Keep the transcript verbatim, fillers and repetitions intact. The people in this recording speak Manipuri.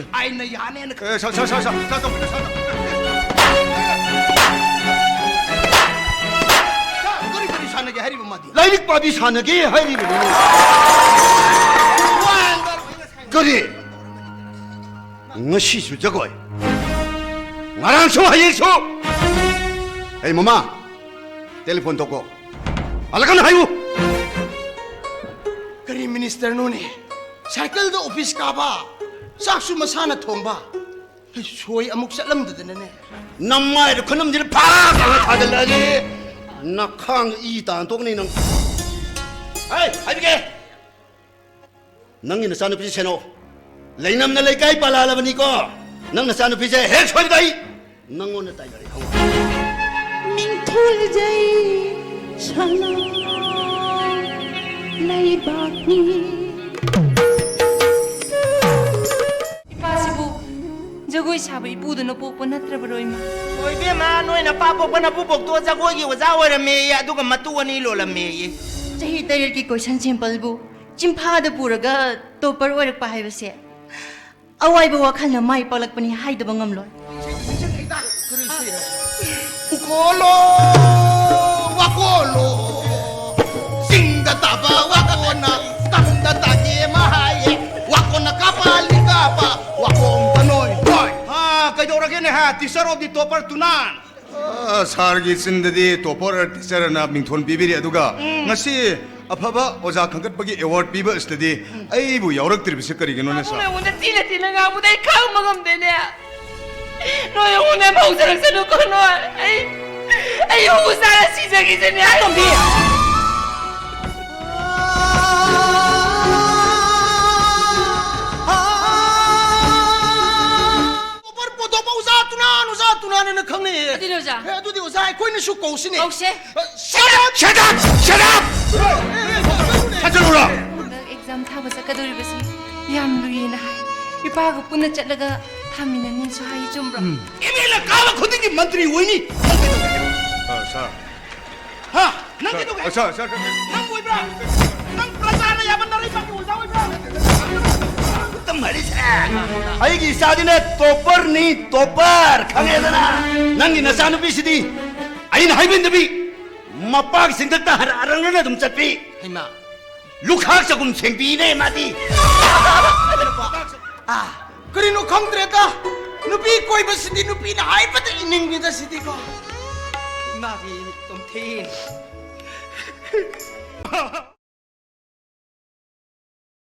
ꯑꯥꯏꯟꯅ ꯌꯥꯅꯦꯅ ꯈ- ꯑꯦ, ꯁꯥ-, ꯁꯥ-, ꯁꯥ-, ꯁꯥ-, ꯁꯥ-, ꯇꯧꯕꯤꯌꯨ, ꯁꯥ-, ꯇꯧꯕꯤꯌꯨ꯫ ꯁꯥ, ꯀꯔꯤ, ꯀꯔꯤ ꯁꯥꯟꯅꯒꯦ ꯍꯥꯏꯔꯤꯕ ꯃꯥꯗꯤ? ꯂꯥꯏꯔꯤꯛ ꯄꯥꯕꯤ ꯁꯥꯟꯅꯒꯦ ꯍꯥꯏꯔꯤꯕꯅꯤ꯫ ꯀꯔꯤ? ꯉꯁꯤꯁꯨ ꯖꯒꯣꯏ, ꯉꯔꯥꯡꯁꯨ, ꯍꯌꯦꯡꯁꯨ꯫ ꯑꯩ ꯃꯃꯥ, ꯇꯦꯂꯤꯐꯣꯟ ꯇꯧꯀꯣ꯫ ꯍꯜꯂꯛꯀꯅꯨ ꯍꯥꯏꯌꯨ꯫ ꯀꯔꯤ ꯃꯤꯅꯤꯁꯇꯔꯅꯣꯅꯦ? ꯁꯥꯏꯀꯜꯗ ꯑꯣꯐꯤꯁ ꯀꯥꯕ, ꯆꯥꯛꯁꯨ ꯃꯁꯥꯅ ꯊꯣꯡꯕ꯫ ꯁꯣꯏ ꯑꯃꯨꯛ ꯆꯠꯂꯝꯗꯗꯅꯅꯦ꯫ ꯅꯃꯥꯏꯗꯣ ꯈꯨꯅꯝꯁꯤꯗ ꯐꯥ ꯇꯧꯔ ꯊꯥꯖꯤꯜꯂꯛꯑꯗꯤ ꯅꯈꯥꯡ ꯏ ꯇꯥꯟ ꯇꯣꯛꯅꯤ ꯅꯪ꯫ ꯍꯩ, ꯍꯥꯏꯕꯤꯒꯦ꯫ ꯅꯪꯒꯤ ꯅꯆꯥꯅꯨꯄꯤꯁꯦ ꯁꯦꯟꯅꯧ꯫ ꯂꯩꯅꯝꯅ ꯂꯩꯀꯥꯏ ꯄꯥꯂꯥꯂꯕꯅꯤꯀꯣ꯫ ꯅꯪ ꯅꯆꯥꯅꯨꯄꯤꯁꯦ ꯍꯦꯛ ꯁꯣꯏꯕꯗ ꯑꯩ ꯅꯪꯉꯣꯟꯗ ꯇꯥꯏꯅꯔꯦ, ꯈꯪꯉꯣ꯫ ꯃꯤꯡꯊꯣꯜꯖꯩ ꯁꯅꯥ ꯂꯩꯕꯥꯛꯅꯤ꯫ ꯏꯄꯥꯁꯤꯕꯨ ꯖꯒꯣꯏ ꯁꯥꯕ ꯏꯄꯨꯗꯨꯅ ꯄꯣꯛꯄ ꯅꯠꯇ꯭ꯔꯕꯔꯣ, ꯏꯃꯥ? ꯍꯣꯏ, ꯏꯕꯦꯝꯃ, ꯅꯣꯏ ꯅꯄꯥ ꯄꯣꯛꯄ ꯅꯄꯨꯕꯣꯛꯇꯣ ꯖꯒꯣꯏꯒꯤ ꯑꯣꯖꯥ ꯑꯣꯏꯔꯝꯃꯦꯌꯦ, ꯑꯗꯨꯒ ꯃꯇꯨ ꯑꯅꯤ ꯂꯣꯜꯂꯝꯃꯦꯌꯦ꯫ ꯆꯍꯤ ꯇꯔꯦꯠꯀꯤ ꯀꯣꯏꯁꯟ ꯁꯦꯝꯄꯜꯕꯨ ꯆꯤꯝꯐꯥꯗ ꯄꯨꯔꯒ ꯇꯣꯞꯄꯔ ꯑꯣꯏꯔꯛꯄ ꯍꯥꯏꯕꯁꯦ ꯑꯋꯥꯏꯕ ꯋꯥꯈꯜꯅ ꯃꯥꯏ ꯄꯥꯛꯂꯛꯄꯅꯤ ꯍꯥꯏꯗꯕ ꯉꯝꯂꯣꯏ꯫ ꯎꯀꯣꯜꯂꯣ, ꯋꯥꯀꯣꯜꯂꯣ, ꯆꯤꯡꯗ ꯇꯥꯕ ꯋꯥꯀꯣꯟꯅ ꯇꯝꯗ ꯇꯥꯒꯦ ꯑꯃ ꯍꯥꯏꯌꯦ꯫ ꯋꯥꯀꯣꯟꯅ ꯀꯥꯞꯄ, ꯂꯤꯛ ꯀꯥꯞꯄ, ꯋꯥꯀꯣꯟꯗ ꯅꯣꯏ ꯅꯣꯏ꯫ ꯑꯥ, ꯀꯩꯗꯧꯔꯒꯦꯅꯦ, ꯍꯥ? Teacher of the topper ꯇꯨꯅꯥ꯫ ꯑ, ꯁꯥꯔꯒꯤ ꯆꯤꯟꯗꯗꯤ ꯇꯣꯞꯄꯔ ꯇꯤꯆꯔ ꯑꯅ ꯃꯤꯡꯊꯣꯟ ꯄꯤꯕꯤꯔꯤ, ꯑꯗꯨꯒ ꯎꯝ꯫ ꯉꯁꯤ ꯑꯐꯕ ꯑꯣꯖꯥ ꯈꯟꯒꯠꯄꯒꯤ ꯑꯦꯋꯥꯔꯗ ꯄꯤꯕ ꯑꯁꯤꯗꯗꯤ ꯎꯝ꯫ ꯑꯩꯕꯨ ꯌꯥꯎꯔꯛꯇ꯭ꯔꯤꯕꯁꯤ ꯀꯔꯤꯒꯤꯅꯣꯅꯦ, ꯁꯥꯔ? ꯑꯩꯉꯣꯟꯗ ꯊꯤꯅ ꯊꯤꯅ ꯉꯥꯡꯕꯗ ꯑꯩ ꯈꯥꯡꯕ ꯉꯝꯗꯦꯅꯦ꯫ ꯅꯣꯏ ꯑꯩꯉꯣꯟꯗ ꯃꯧꯖꯔꯛꯁꯅꯨꯀꯣ, ꯅꯣꯏ꯫ ꯑꯩ, ꯑꯩ ꯍꯨ ꯆꯥꯔ ꯁꯤꯖꯈꯤꯁꯤꯅꯦ꯫ ꯇꯣꯝꯕꯤ! ꯄꯣꯄꯔ ꯄꯣꯊꯣꯛꯄ ꯑꯣꯖꯥ ꯇꯨꯅꯥꯟ, ꯑꯣꯖꯥ ꯇꯨꯅꯥꯟ ꯍꯥꯏꯅ ꯈꯪꯅꯩꯌꯦ꯫ ꯑꯗꯨꯅꯦ, ꯑꯣꯖꯥ꯫ ꯑꯦ, ꯑꯗꯨꯗꯤ ꯑꯣꯖꯥ ꯑꯩꯈꯣꯏꯅꯁꯨ ꯀꯧꯁꯤꯅꯦ꯫ ꯀꯧꯁꯦ꯫ ꯑ, shut up! Shut up! Shut up! ꯑꯦ, ꯑꯦ, ꯑꯦ, ꯊꯥꯖꯜꯂꯨꯔꯣ꯫ ꯍꯟꯗꯛ ꯑꯦꯛꯖꯥꯝ ꯊꯥꯕ ꯆꯠꯀꯗꯧꯔꯤꯕꯁꯤ ꯌꯥꯝ ꯂꯨꯏꯌꯦꯅ ꯍꯥꯏ꯫ ꯏꯄꯥꯒ ꯄꯨꯟꯅ ꯆꯠꯂꯒ ꯊꯥꯃꯤꯟꯅꯅꯤꯁꯨ ꯍꯥꯏ, ꯆꯨꯝꯕ꯭ꯔꯣ? ꯎꯝ꯫ ꯑꯦꯝ ꯑꯦꯜ ꯑꯦ ꯀꯥꯕ ꯈꯨꯗꯤꯡꯒꯤ ꯃꯟꯇ꯭ꯔꯤ ꯑꯣꯏꯅꯤ꯫ ꯑ, ꯁꯥꯔ꯫ ꯍꯥ? ꯅꯪ ꯁꯥꯔ, ꯀꯩꯗꯧꯒꯦ? ꯁꯥꯔ, ꯁꯥꯔ, ꯁꯥꯔ꯫ ꯅꯪ ꯑꯣꯏꯕ꯭ꯔꯥ? ꯅꯪ ꯄ꯭ꯔꯖꯥꯅ ꯌꯥꯕ ꯅꯔꯩꯕꯥꯛꯀꯤ ꯑꯣꯖꯥ ꯑꯣꯏꯕ꯭ꯔꯥ? ꯇꯝꯍꯜꯂꯤꯁꯦ꯫ ꯑꯩꯒꯤ ꯏꯆꯥꯗꯤꯅꯦ ꯇꯣꯞꯄꯔꯅꯤ, ꯇꯣꯞꯄꯔ, ꯈꯪꯉꯦꯗꯅ? ꯅꯪꯒꯤ ꯅꯆꯥꯅꯨꯄꯤꯁꯤꯗꯤ ꯑꯩꯅ ꯍꯥꯏꯃꯤꯟꯗꯕꯤ ꯃꯄꯥꯒꯤ ꯆꯤꯡꯊꯛꯇ ꯍꯔ-, ꯑꯔꯪ ꯑꯔꯪꯅ ꯑꯗꯨꯝ ꯆꯠꯄꯤ꯫ ꯍꯩꯃꯥ꯫ ꯂꯨꯈꯥꯛ ꯆꯒꯨꯝ ꯁꯦꯡꯕꯤꯅꯦ ꯃꯥꯗꯤ꯫ ꯑꯥ, ꯀꯔꯤꯅꯣ ꯈꯪꯗ꯭ꯔꯦꯗ, ꯅꯨꯄꯤ ꯀꯣꯏꯕꯁꯤꯗꯤ ꯅꯨꯄꯤꯅ ꯍꯥꯏꯕꯗ ꯏꯅꯤꯡꯉꯤꯗ ꯁꯤꯗꯤꯀꯣ꯫ ꯏꯃꯥꯒꯤ ꯇꯣꯝꯊꯤꯟ꯫